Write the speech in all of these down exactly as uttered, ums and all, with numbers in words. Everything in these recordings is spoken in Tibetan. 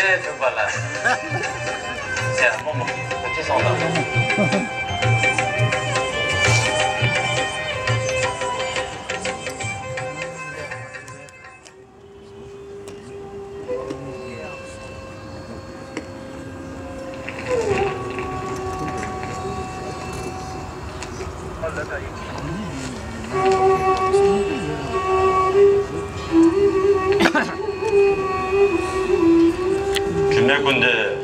ཐུག་པ་ལ། ཡ་མོ་མོ་ཁྱེད་སོང་དང་། དྲི་མེད་ཀུན་ལྡན།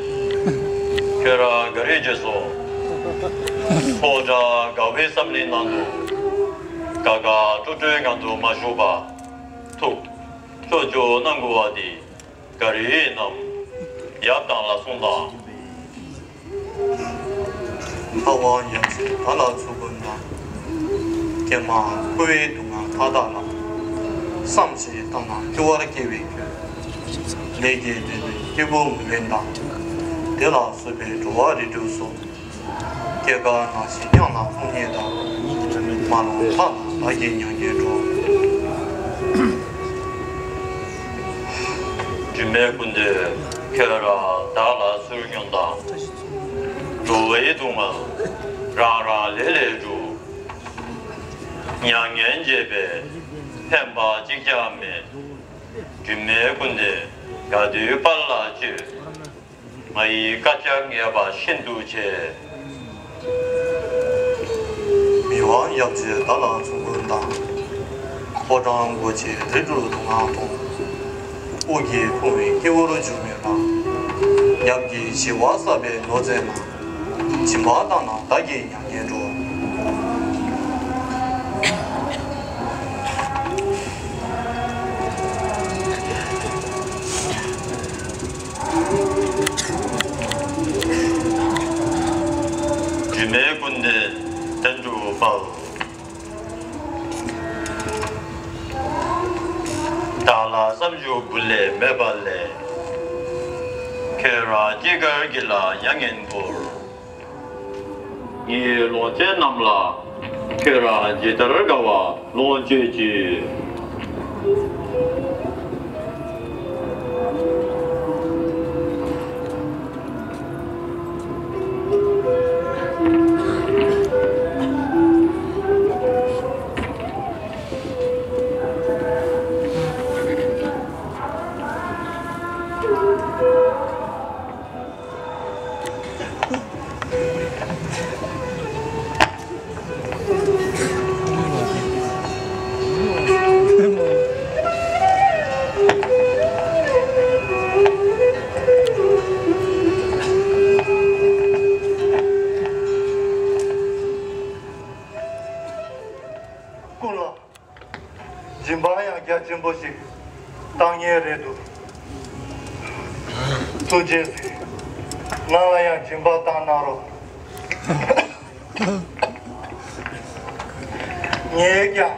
ཁྱོད་རང་ག་རེ་བྱས་སོང་། ཕོ་བྲང་དགའ་བའི་བསམ་གླིང་ནང་དུ། དགའ་དགའ་སྤྲོ་སྤྲོའི་ངང་དུ་མ་བཞུགས་པ། ཐུགས་ཁྲོ་བཅུག་གནང་དགོས་པ་འདི་ག་རེ་ཡིན་ནམ། ཡབ་དང་ལ་གསུངས་དང་། ལྷ་དབང་ཡབ་སྲས་བདག་ལ་ཚུར་ཕུལ་དང་། ཀྱེ་མ་འཁོར་བའི་སྡུག་བསྔལ་མཐའ་དག་ལ། བསམ་ཞིག་བཏང་ན་སྐྱོ་བར་སྐྱེ་བའི་ཁྱོད། ལས་ཀྱི་འབྲས་བུའི་སྐྱེས་བུ་མི་ལེན་དང་། དེ་ལ་སོགས་པའི་འགྲོ་བ་རིགས་དྲུག་སོགས། སྐྱེ་རྒ་ན་འཆི་མྱང་ལ་ཕོངས་ཉེས་དང་། མ་ལོངས་ལྷ་དང་བདག་གི་མྱ་ངན་སྒྲོལ། དྲི་མེད་ཀུན་ལྡན་ཁྱོད་རང་བདག་ལ་ཚུར་བྱོན་དང་། འགྲོ་བའི་སྡུག་བསྔལ་རང་རང་ལས་ལས་སྒྲུབ། མྱ་ངན་འབྱེད་པའི་ཕན་པ་གཅིག་ཀྱང་མེད། དྲི་མེད་ཀུན་ལྡན་དགའ་སྡུག་དཔལ་ལ་སྤྱོད། ང་ཡི་བཀའ་རྒྱ་ངེས་པ་ཤིན་ཏུ་ཆེ། མི་དབང་ཡབ་རྗེ་བདག་ལ་ཚུར་ཕུལ་དང་། ཕོ་བྲང་སྒོ་ཕྱེ་རིགས་དྲུག་སྡུག་བསྔལ་མཐོང་། དབུགས་ཀྱིས་ཕུང་བའི་སྐྱེ་བོར་འབྱུང་མེད་ལ། ཡབ་ཀྱིས་ཞི་བ་བསགས་པའི་ནོར་རྫས་རྣམས། སྦྱིན་པ་བཏང་ན་བདག་གི་མྱ་ངན་སྒྲོལ། དྲི་མེད་ཀུན་ལྡན་བསྟན་འགྲོའི་དཔལ། བདག་ལ་བསམ་རྒྱུ་བུ་ལས་མེད་པ་ལས། ཁྱོད་རང་སྐྱེས་སྐར་གྱི་ལ་མྱ་ངན་བོར། ངའི་ལོངས་སྤྱོད་རྣམས་ལ་ཁྱོད་རང་ཇི་ལྟར་དགའ་བ་ལོངས་སྤྱོད་ཅིག། ཀུན་ལ། སྦྱིན་པ་ཡང་རྒྱ་ཆེན་པོ་ཞིག་བཏང་མཁན་རེད་འདུག། ཐུགས་རྗེ་གཟིགས། ང་ལ་ཡང་སྦྱིན་པ་བཏང་གནང་རོགས། ངས་ཀྱང་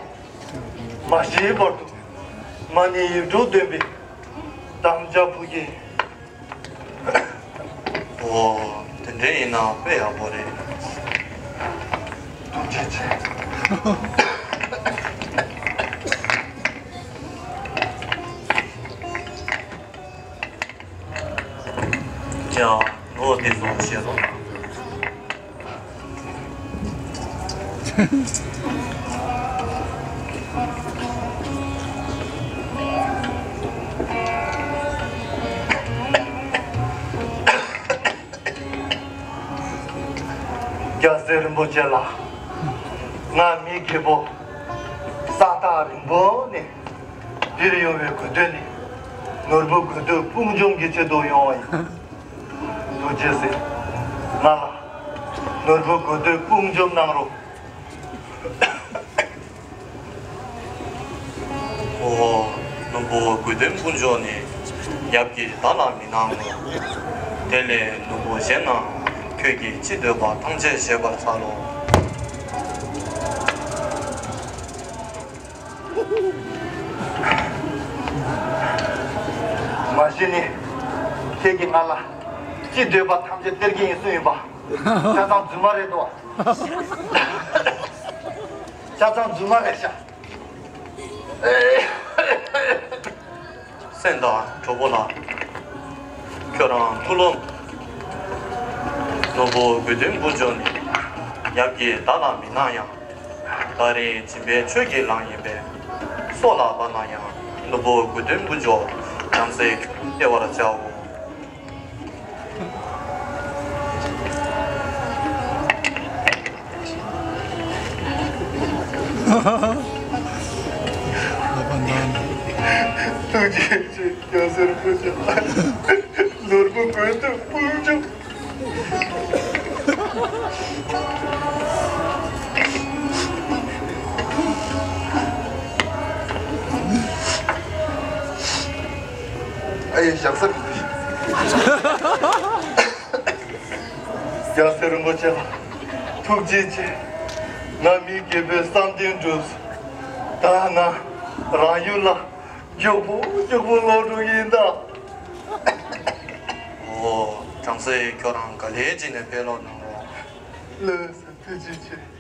མ་ཤི་བར་དུ་མ་ཎི་ཡིག་དྲུག་འདོན་པའི་དམ་བཅའ་ཕུལ་གྱིན། ཨོ། དེ་འདྲ་ཡིན་ན་དཔེ་ཡག་པོ་རེད། ཐུགས་རྗེ་ཆེ། ཀྱང་ལོ་དེ་ཚོ་བཤད་རོགས། རྒྱལ་སྲས་རིན་པོ་ཆེ་ལགས། ང་མི་རྒད་པོ། ས་ཐག་རིང་པོ་ནས་འདིར་ཡོང་བའི་དགོས་འདུན་ནི། ནོར་བུ་དགོས་འདོད་དཔུང་འཇོམས་ཀྱི་ཆེད་དུ་ཡོང་བ་ཡིན། ཐུགས་རྗེ་གཟིགས། ང་ལ་ནོར་བུ་དགོས་འདོད་དཔུང་འཇོམས་གནང་རོགས། ཨོ། ནོར་བུ་དགོས་འདོད་དཔུང་འཇོམས་ནི་ཡབ་ཀྱིས་བདག་ལ་མི་གནང་ངོ་། དེ་ལས་ནོར་བུ་གཞན་རྣམས་ཁྱོད་ཀྱིས་ཅི་འདོད་པ་ཐམས་ཅད་བཞེས་པར་འཚལ་ལོ། མ་གཞི་ནས་ཁྱེད་ཀྱིས་ང་ལ་ཅི་འདོད་པ་ཐམས་ཅད་སྟེར་གྱི་ཡིན་གསུངས་ཡིན་པ། ཆ་ཚང་རྫུན་མ་རེད་དོ། ཆ་ཚང་རྫུན་མ་རེད་ཤག། སེམས་དང་གྲོགས་པོ་ལགས། ཁྱོད་རང་ཐུགས་ལོངས། ནོར་བུ་དགོས་འདུན་བུ་འཇོག་ནས། ཡབ་ཀྱིས་བདག་ལ་མི་གནང་ཡང་། ད་རེས་སྦྱིན་པའི་ཆོས་ཀྱི་ལམ་ཡིན་པས། སྲོག་ལ་བབ་ན་ཡང་། ནོར་བུ་དགོས་འདུན་བུ་འཇོག། བྲམ་ཟེ་ཁྱོད་སྟེར་བར་བྱའོ། ཐུགས་རྗེ་ཆེ། རྒྱལ་སྲས་རིན་པོ་ཆེ་ལ། ནོར་བུ་དགོས་འདུན་བུ་འཇོག། ཨ་ཡེ་ཞག་སར། རྒྱལ་སྲས་རིན་པོ་ཆེ་ལ་ཐུགས་རྗེ་ཆེ། ང་མི་རྒས་པའི་བསམ་གཏན་འགྲུབ་སོང་། ད་ང་རང་ཡུལ་ལ་མགྱོགས་པོ་མགྱོགས་པོ་ལོག་འགྲོ་ཡིན་ད། འོ། བྲམ་ཟེ་ཁྱོད་རང་ག་ལེ་བྱས་ནས་ཕེབས་ལོག་གནང་རོགས། ལགས་སོ། ཐུགས་རྗེ་ཆེ།